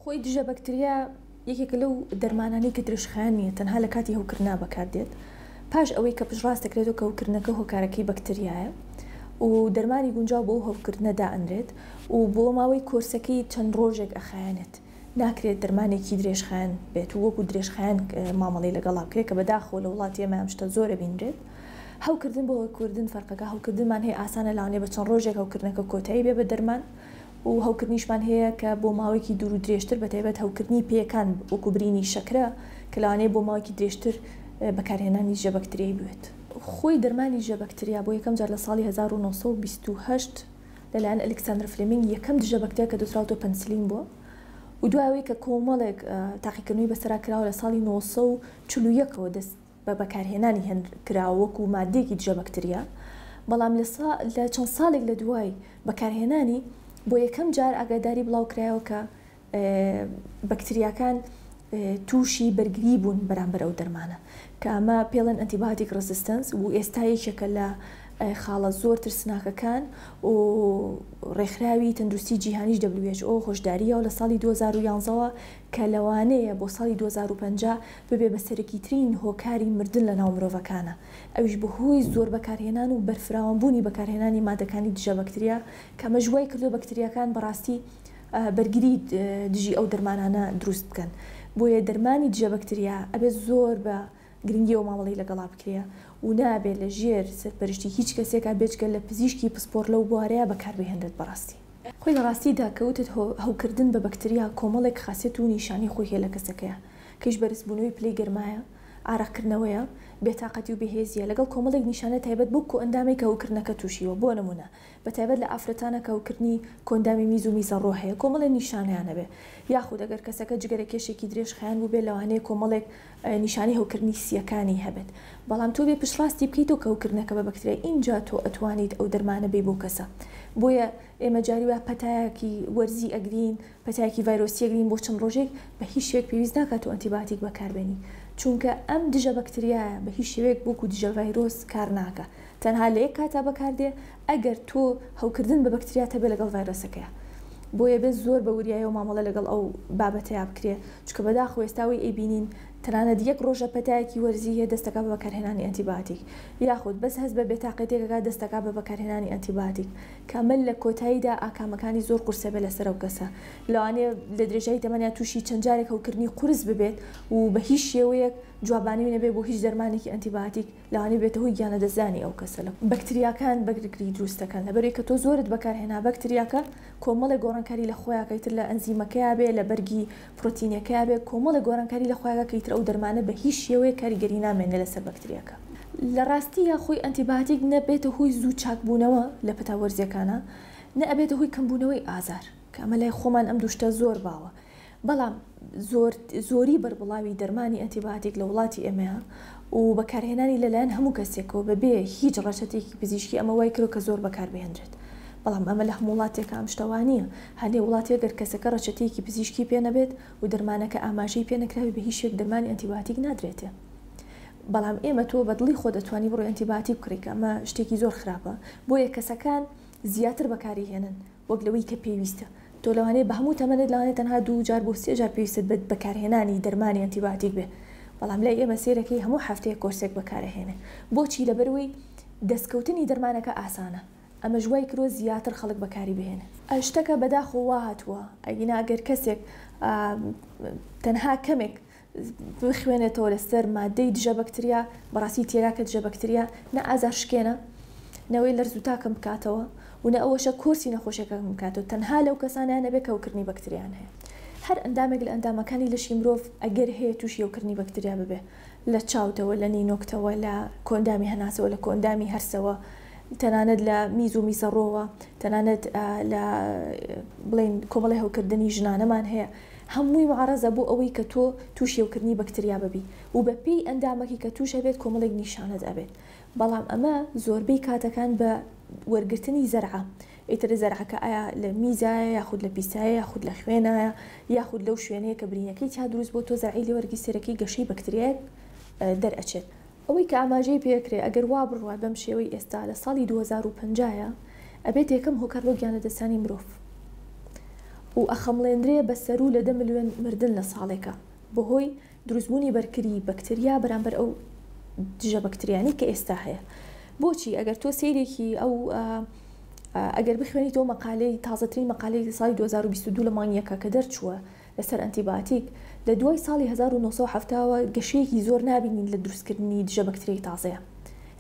خۆی دژە بەکتریا یەکێکە لەو دەرمانانەی کە درێژخایەن نییە، تەنها لە کاتی هەوکردنا بەکاردێت پاش ئەوەی کە پشتڕاست دەکرێتەوە کە هەوکردنەکە هۆکارەکەی بەکتریایە و دەرمانی گونجاو بۆ ئەو هەوکردنە دائەنرێت و بۆ ماوەی کۆرسەکەی چەند ڕۆژێک ئەخایەنێت. ناکرێت دەرمانێکی درێژخایەن بێت و وەکو درێژخایەن مامەڵەی لەگەڵا بکرێت کە بەداخەوە لە وڵاتی ئێمە ئەم شتە زۆر ئەبینرێت. هەوکردن بۆ هەوکردن فەرقەکە هەوکردنمان هەیە ئاسانە لەوانەیە بە چەند ڕۆژێک هەوکردنەکە کۆتایی بێ بە دەرمان و هەوکردنیشمان هەیە کە بۆ ماوەیەکی دوور و درێژتر بەتایبەت هەوکردنی پێیەکان وەکو برینی شەکرە کە لەوانەیە بۆ ماوەیەکی درێژتر بەکارهێنانی ژەبەکتریای بوێت. خۆی دەرمانی ژەبەکتریا بۆ یەکەم جار لە ساڵی 1928 لەلایەن ئەلیکساندەر فلێمینگ یەکەم دژە بەکتریا کە دۆزراوەتەوە پەنسلین بووە و دوای ئەوەی کە کۆمەڵێک تاقیکردنەوەی بەسەرا کراوە لە ساڵی 941 ەوە دەست بە بەکارهێنانی هێن کراوە وەکو مادەیەکی دژە بەکتریا بەڵام لە لە چەند ساڵێک لە دوای بەکارهێنانی بۆ یەکەم جار ئاگاداری بڵاو کرایەوە کە بەکتریاکان تووشی بەرگری بوون بەرامبەر ئەو دەرمانە کە ئەمە پێڵێن antibiotic resistance و ئێستا یەکێکە لە خاڵە زۆر ترسناکەکان و ڕێکخراوی تەندروستی جیهانیش WHO هۆشداریەوە لە ساڵی 2011ەوە کە لەوانەیە بۆ ساڵی 2050 ببێ بە سەرەکیترین هۆکاری مردن لە ناو مرۆڤەکانە ئەویش بەهۆی زۆر بەکارهێنان و بەرفراوانبوونی بەکارهێنانی مادەکانی دژە بەکتریا کە ئەمەش وای کردووە بەکتریاکان بەڕاستی بەرگری دژی ئەو دەرمانانە دروست بکەن بۆیە دەرمانی دژە بەکتریا ئەبێت زۆر بە گرنگیەوە مامەڵەی لەگەڵا بکرێ و نابێت لە ژێر سەرپەرشتی هیچ کەسێکا بێجگە لە پزیشکی پسپۆڕ لەو بوارەیا بەکاربهێنرێت بەڕاستی. خۆی لە ڕاستیدا کە وتت هەوکردن بە بەکتریا کۆمەڵێک خاسیەت و نیشانەی خۆی هەیە لە کەسەکەیا کەیش بەرزبوونەوەی پلەی گەرمایە، ئارەقکردنەوەیە، بێتاقەتی و بێهێزییە لەگەڵ کۆمەڵێک نیشانە تایبەت بەو کۆئەندامەی کە هەوکردنەکە تووشیوە بۆ نموونە بەتایبەت لە ئافرەتانە کە هەوکردنی کۆئەندامی میز و میزەڕۆ هەیە کۆمەڵێ نیشانەیان هەبێ یاخود ئەگەر کەسەکە جگەرەکێشێکی درێژخایەن بووبێ لەوانەیە کۆمەڵێک نیشانەی هەوکردنی سییەکانی هەبێت بەڵام تۆ بێ پشتڕاستی بکەیتەوە کە هەوکردنەکە بە بەکتریای ئینجا تۆ ئەتوانیت ئەو دەرمانە بەی بەو کەسە بۆیە ئێمە جاری وا پەتایەکی وەرزی ئەگرین پەتایەکی ڤایرۆسی ئەگرین بۆ چەند ڕۆژێک بە هیچ شێوەیەک پێویست ناکات تۆ ئەنتیباتیک بەکاربێنی چونکە ئەم دژە بەکتریایە بە هیچ شێوەیەک وەکو دژە ڤایرۆس کار ناکا تەنها لە یەک کاتا بەکاردێ ئەگەر تۆ هەوکردن بە بەکتریات هەبێ لەگەڵ ڤایرۆسەکەیا بۆیە بێ زۆر بە وریایەوە مامەڵە لەگەڵ ئەو بابەتەیا بکرێ چونکە بەداخەوە ئێستا ئەوەی ئەیبینین تەنانەت یەک ڕۆژە پەتایەکی وەرزی هەیە دەست دەکا بە بەکارهێنانی ئەنتیباتیک یاخود بەس هەست بە بێتاقەتیەک ئەکات دەست دەکا بە بەکارهێنانی ئەنتیباتیک کە ئەمە لە کۆتاییدا ئاکامەکانی زۆر قورسە بێ لەسەر ئەو کەسە لەوانەیە لە درێژایی تەمەنیا تووشی چەند جارێک هەوکردنی قورس ببێت و بە هیچ شێوەیەک جوابانەوی نەبێت بۆ هیچ دەرمانێکی ئەنتیباتیک لەوانەیە بێتە هۆی گیانلەدەستدانی ئەو کەسە لە بەکتریاکان بەرگری دروست دەکەن لەبەرئەوەی کە تۆ زۆرت بەکارهێنا بەکتریاکە کۆمەڵێک گۆڕانکاری لە خۆیا کە ئیتر لە ئەنزیمەکەیا بێ لە بەرگی پرۆتینەکەیا بێ کۆمەڵێک گۆڕانکاری لە خۆیا کە ئیتر ئەو دەرمانە بە هیچ شێوەیەک کاریگەری نامێنێ لەسەر بەکتریاکە. لە ڕاستیا خۆی ئەنتیباتیک نە بێتە هۆی زوو چاکبوونەوە لە پەتا وەرزیەکانا نە ئەبێتە هۆی کەمبوونەوەی ئازار کە ئەمە لای خۆمان ئەم دوو شتە زۆر باوە بەڵام زۆر زۆری بەربڵاوی دەرمانی ئەنتیباتیک لە وڵاتی ئێمەیە و بەکارهێنانی لەلایەن هەموو کەسێکەوە بەبێ هیچ ڕەچەتێکی پزیشکی ئەمە وای کردوە کە زۆر بەکاربهێنرێت بەڵام ئەمە لە هەموو وڵاتێکا ئەم شتە وا نییە هەندێک وڵاتی گەر کەسەکە ڕەچەتەیەکی پزیشکی پێ نەبێت و دەرمانەکە ئاماژەی پێ نەکراوی بە هیچ شێوەیەک دەرمانی ئەنتیباتیک نادرێتێ بەڵام ئێمە تۆ بە دڵی خۆت ئەتوانی بڕۆی ئەنتیباتیک بکڕی کە ئەمە شتێکی زۆر خراپە بۆیە کەسەکان زیاتر بەکاری هێنن وەک لەوەی کە پێویستە تۆ لەوانەیە بە هەموو تەمەنت لەوانەیە تەنها دوو جار بۆ سێ جار پێویستت بە بەکارهێنانی دەرمانی ئەنتیباتیک بێ بەڵام لای ئێمە سەیرەکەی هەموو هەفتەیەک کۆرسێک بەکارەهێنێ بۆچی لەبەرئەوەی دەستکەوتنی دەرمانەکە ئاسانە ئەمەش وای کردوە زیاتر خەڵک بەکاری بهێنێ. شتەکە بەداخەوە وا هاتووە ئەگینا گەر کەسێک تەنها کەمێک بخوێنێتەوە لەسەر مادەی دژە بەکتریا بەڕاستی تێگا کە دژە بەکتریا نە ئازار شکێنە نەوەی لەرزوتا کەم بکاتەوە و نە ئەوەشە کۆرسی نەخۆشیەکە کەم بکاتەوە تەنها لەو کەسانە نەبێت کە هەوکردنی بەکتریان هەیە هەر ئەندامێک لە ئەندامەکانی لەشی مرۆڤ ئەگەر هەیە تووشی هەوکردنی بەکتریا ببێ لە چاوتەوە لە نینۆکتەوە لە کۆئەندامی هەناسەوە لە کۆئەندامی هەرسەوە تەنانەت لە میز و میزەڕۆوە تەنانەت لە بڵێن کۆمەڵی هەوکردنی ژنانەمان هەیە هەمووی معەڕەزە بۆ ئەوەی کە تۆ تووشی هەوکردنی بەکتریا ببی و بە پێی ئەندامەکی کە تووش ئەبێت کۆمەڵێک نیشانەت ئەبێت بەڵام ئەمە زۆربەی کاتەکان بە وەرگرتنی زەرعە ئیتر زەرعەکە ئایا لە میزایە یاخود لە پیسایە یاخود لە خوێنایە یاخود لەو شوێنەیە کە برینەکەی تیا دروست بۆ تۆ زەرعی لێ وەرگی سەرەکی گەشەی بەکتریایەک دەرئەچێت. ئەوەی کە ئاماژەی پێکرێ ئەگەر وا بڕوات بەم شێوەی ئێستا لە ساڵی 2050 ئەبێت یەکەم هۆکار بۆ گیانلەدەستدانی مرۆڤ. و ئەخەمڵێندرێ بە سەروو لە دە ملیۆن مردن لە ساڵێکا بەهۆی دروستبوونی بەرکری بەکتریا بەرامبەر ئەو دژە بەکتریانەی کە ئێستا هەیە. بۆچی؟ ئەگەر تۆ سەیرێکی ئەو ئەگەر بخوێنیتەوە مەقالەی تازەترین مەقالەی ساڵی 2022 لە مانگی یەکە کە دەرچووە لەسەر ئەنتیباتیک لە دوای ساڵی 1970 وە گەشەیەکی زۆر نابینین لە دروستکردنی دژە بەکتریای تازەیە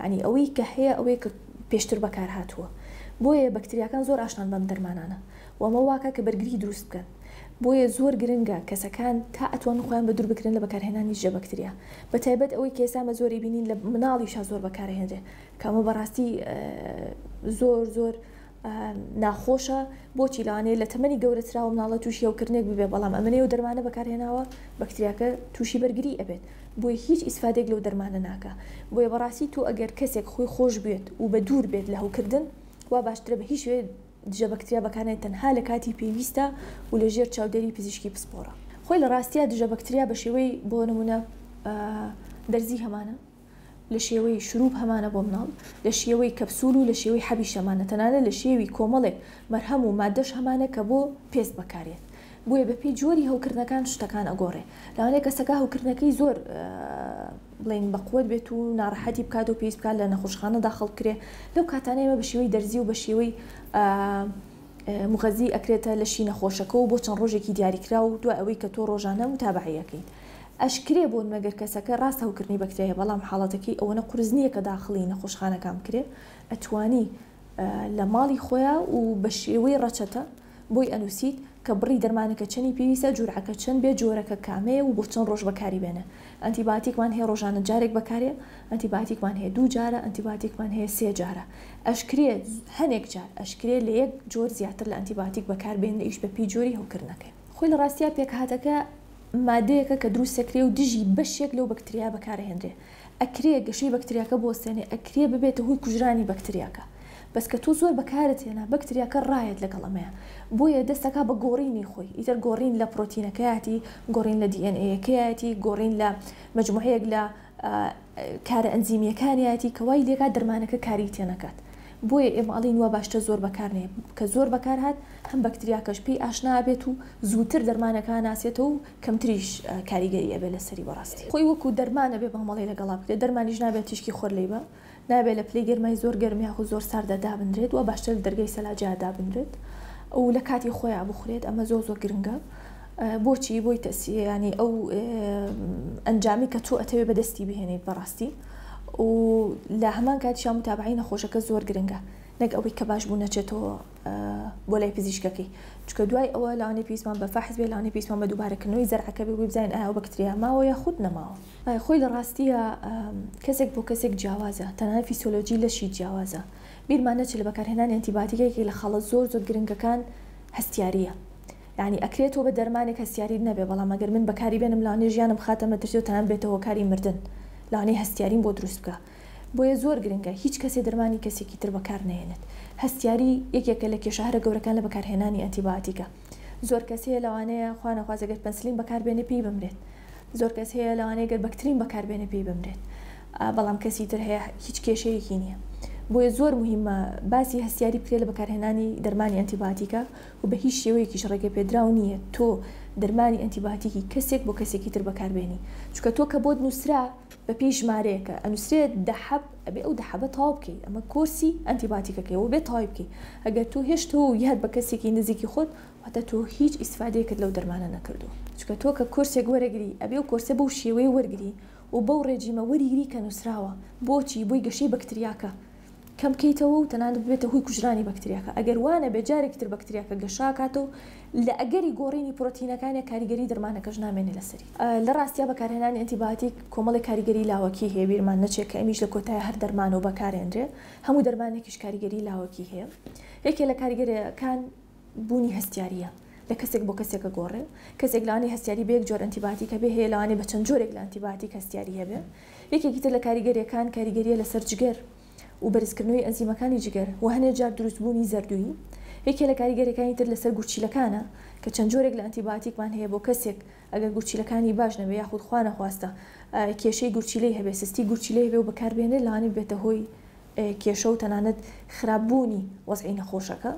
یعنی ئەوەی کە هەیە ئەوەیە کە پێشتر بەکار هاتووە بۆیە بەکتریاکان زۆر ئاشنان بەم دەرمانانە و ئەمە واکا کە بەرگری دروست بکەن بۆیە زۆر گرنگە کەسەکان تا ئەتوانن خۆیان بەدوور بگرن لە بەکارهێنانی دژە بەکتریا بە تایبەت ئەوەی کە ئێستا ئەمە زۆری بینین لە مناڵیشا زۆر بەکارهێنرێ کە ئەمە بەڕاستی زۆر زۆر ناخۆشە بۆچی لەوانەیە لە تەمەنی گەورەتراوە مناڵە تووشی هەوکردنێک ببێ بەڵام ئەمەنەی ئەو دەرمانە بەکارهێناوە بەکتریاکە تووشی بەرگری ئەبێت بۆیە هیچ ئیسفادێک لەو دەرمانە ناکا بۆیە بەڕاستی تۆ ئەگەر کەسێک خۆی خۆش بوێت و بە دوور بێت لە هەوکردن وا باشترە بە هیچ شێوەیەک دژە بەکتریا بەکارنێت تەنها لە کاتی پێویستە و لە ژێر چاودێری پزیشکی پسپۆڕە. خۆی لە ڕاستیا دژە بەکتریا بە شێوەی بۆ نمونە دەرزی هەمانە لە شێوەی شروب هەمانە بۆ مناڵ لە شێوەی کەپسول و لە شێوەی حەبیش هەمانە تەنانەت لە شێوی کۆمەڵێک مەرهەم و مادەش هەمانە کە بۆ پێست بەکارێت بۆیە بەپێی جۆری هەوکردنەکان شتەکان ئەگۆڕێ لەوانەیە کەسەکە هەوکردنەکەی زۆر بڵێین بە قوت بێت و ناڕەحەتی بکات و پێویست بکات لە نەخۆشخانە داخڵ بکرێ لەو کاتانە ئێمە بە شێوەی دەرزی و بە شێوەی مغەزی ئەکرێتە لەشی نەخۆشەکە و بۆ چەند ڕۆژێکی دیاریکراو و دوای ئەوەی کە تۆ ڕۆژانە متابەعەی ئەکەیت ئەشکرێ بۆ نمونە گەر کەسەکە ڕاستە هەوکردنی بەکتریایە بەڵام حاڵەتەکەی ئەوەنە قورس نییە کە داخڵی نەخۆشخانەکان بکرێ ئەتوانی لە ماڵی خۆیا و بە شێوەی ڕەچەتە بۆی ئەنوسیت کە بڕی دەرمانەکە چەنی پێویستە، جورعەکە چەند بێ، جۆرەکە کامەیە و بۆ چەند ڕۆژ بەکاری بێنە. ئەنتیباتیکمان هەیە ڕۆژانە جارێک بەکارێ، ئەنتیباتیکمان هەیە دوو جارە، ئەنتیباتیکمان هەیە سێ جارە. ئەشکرێ هەنێک جار ئەشکرێ لە یەک جۆر زیاتر لە ئەنتیباتیک بەکار بێنرێ ئیش بە پێی جۆری هەوکردنەکەی. خۆی لە ڕاستیا پێکهاتەکە مادەیەکە کە دروست ئەکرێ و دژی بەشێک لەو بەکتریا بەکارئەهێنرێ. ئەکرێ گەشەی بەکتریاکە بوەستێنێ، ئەکرێ ببێتە هۆی کوژرانی بەکتریاکە. بەس کە تۆ زۆر بەکارت هێنا بەکتریاکە ڕایەت لەگەڵ ئەمەیا. بۆیە دەست ئەکا بە گۆڕینی خۆی. ئیتر گۆڕین لە پرۆتینەکەیاتی، گۆڕین لە دی ئێن ئەیەکەیەتی، گۆڕین لە مەجموعەیەک لە کارە ئەنزیمیەکانیەتی کە وای لێکات دەرمانەکە کاری تێنەکات. بۆیە ئێمە ئەڵێین وا باشترە زۆر بەکار نەیە. کە زۆر بەکار هات هەم بەکتریاکەش پێی ئاشنا ئەبێت و زووتر دەرمانەکە ئەناسێتەوە و کەمتریش کاریگەری ئەبێت لەسەری بەڕاستی. خۆی وەکو دەرمان ئەبێ مامەڵەی لەگەڵا بکرێت، دەرمانیش نابێت تیشکی خۆر لێی با، نابێت لە پلەی گەرمای زۆر گەرم یاخود زۆر ساردا دابنرێت، وا باشترە لە دەرگای سەلاجەیا دابنرێت و لە کاتی خۆیا بخورێت، ئەمە زۆر زۆر گرنگە. بۆچی؟ بۆی تەسی یانی ئەو ئەنجامی کە تۆ ئەتەوێ بەدەستی بهێنیت بەڕاستی و لە هەمان کاتیشا متابعەی نەخۆشەکە زۆر گرنگە نەک ئەوەی کە باش بوو نەچێتەوە بۆ لای پزیشکەکەی چونکە دوای ئەوە لەوانەیە پێویستمان بە فەحس بێ لەوانەیە پێویستمان بە دووبارەکردنەوەی زەرعەکە بێ بۆی بزانین ئایا ئەو بەکتریا ماوە یاخود نەماوە. خۆی لە ڕاستییا کەسێک بۆ کەسێک جیاوازە تەنانەت فیسۆلۆجی لەشی جیاوازە بیرمان نەچێت لە بەکارهێنانی ئەنتیباتیک یەکێک لە خاڵە زۆر زۆر گرنگەکان هەستیارییە یانی ئەکرێ تۆ بە دەرمانێک هەستیاریت نەبێ بەڵام ئەگەر من بەکاری بێنم لەوانەیە ژیانم بخاتە مەترسی و تەنانەت بێتە هۆکاری مردن لەوانەیە هەستیاریم بۆ دروست بکا بۆیە زۆر گرنگە هیچ کەسێ دەرمانی کەسێکی تر بەکار نەهێنێت. هەستیاری یەکێکە لە کێشە هەرە گەورەکان لە بەکارهێنانی ئەنتیبایۆتیکە. زۆر کەس هەیە لەوانەیە خوا نەخواستە گەر پەنسلین بەکار بێنێ پێی بمرێت. زۆر کەس هەیە لەوانەیە گەر بەکترین بەکار بێنێ پێی بمرێت. بەڵام کەسی تر هەیە هیچ کێشەیەکی نییە. بۆیە زۆر موهیمە باسی هەستیاری بکرێت لە بەکارهێنانی دەرمانی ئەنتیبایۆتیکە و بە هیچ شێوەیەکیش ڕێگەپێدراو نییە تۆ دەرمانی ئەنتیبایۆتیکی کەسێک بۆ کەسێکی تر بەکار بێنی. چونکە تۆ کە بۆت نووسرا بە پێی ژمارەیەکە ئەنوسرێت دە حەب ئەبێ ئەو دە حەبە تەواو بکەی ئەمە کۆرسی ئەنتیباتیکەکەی و بێ تەواوی بکەی ئەگەر تۆ هێشتەوە و یاد بە کەسێکی نزیکی خۆت واتە تۆ هیچ ئیسفادەیەکت لەو دەرمانە نەکردووە چونکە تۆ کە کۆرسێک وەرەگری ئەبێ ئەو کۆرسە بەو شێوەیە وەرگری و بەو ڕێجیمە وەریگری کە نوسراوە بۆچی بۆی گەشەی بەکتریاکە کەم بکەیتەوە و تەنانەت ببێتە هۆی کوژرانی بەکتریاکە، ئەگەر وا نەبێت جارێکی تر بەکتریاکە گەشە ئەکاتەوە لە ئەگەری گۆڕینی پرۆتینەکانیا کاریگەری دەرمانەکەش نامێنێ لەسەری. لە ڕاستیا بەکارهێنانی ئەنتیبایۆتیک کۆمەڵێک کاریگەری لاوەکی هەیە بیرمان نەچێت کە ئەمیش لە کۆتایە هەر دەرمانە و بەکارێنرێ هەموو دەرمانێکیش کاریگەری لاوەکی هەیە یەکێ لە کاریگەریەکان بوونی هەستیارییە لە کەسێک بۆ کەسێک ئەگۆڕێ، کەسێک لەوانەیە هەستیاری بە یەک جۆر ئەنتیباتیک هەبێ، هەیە لەوانەیە بە چەند جۆرێک لە ئەنتیباتیک هەستیاری هەبێ. یەکێکی تر لە کاریگەرییەکان کاریگەرییە لەسەر جگەر و بەرزکردنەوەی ئەنزیمەکانی جگەر و هەنێ جار دروستبوونی زەردوویی. یەکێ لە کاریگەرییەکانی تر لەسەر گورچیلەکانە کە چەند جۆرێک لە ئەنتیباتیکمان هەیە بۆ کەسێک ئەگەر گورچیلەکانی باش نەبێ یاخود خوا نەخواستە کێشەی گورچیلەی هەبێ، سستی گورچیلەی هەبێ و بەکاربهێنرێت لەوانەیە ببێتە هۆی کێشە و تەنانەت خراپبوونی وەزعی نەخۆشەکە.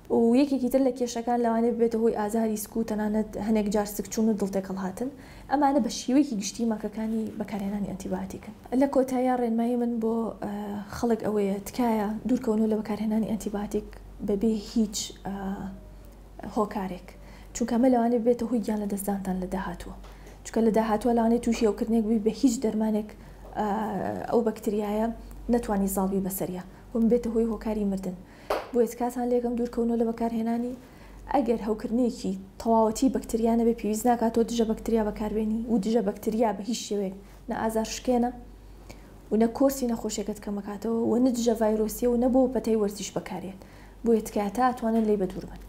و یەکێکی تر لە کێشەکان لەوانەیە ببێتە هۆی ئازاری سک و تەنانەت هەنێک جار سکچوون و دڵتێکەڵهاتن. ئەمانە بە شێوەیەکی گشتی ماکەکانی بەکارهێنانی ئەنتیبایۆتیکن. لە کۆتاییا ڕێنمایی من بۆ خەڵک ئەوەیە تکایە دوورکەونەوە لە بەکارهێنانی ئەنتیبایۆتیک بەبێ هیچ هۆکارێک چونکە ئەمە لەوانەیە ببێتە هۆی گیان لەدەستدانتان لە داهاتووە چونکە لە داهاتووە لەوانەیە تووشی هەوکردنێک ببی بە هیچ دەرمانێک ئەو بەکتریایە نەتوانی زاڵبی بەسەریا و ببێتە هۆی هۆکاری مردن. بۆیە تکاتان لێکەم دوورکەونەوە لە بەکارهێنانی، ئەگەر هەوکردنێکی تەواوەتی بەکتریا نەبێت پێویست ناکات تۆ دژە بەکتریا بەکاربێنی و دژە بەکتریا بە هیچ شێوەیەک نە ئازارشکێنە و نە کۆرسی نەخۆشیەکەت کەمەکاتەوە و نە دژە ڤایرۆسیە و نە بۆ پەتای وەرزیش بەکارێت بۆیە تکایە تا ئەتوانن لێی بەدوور بن.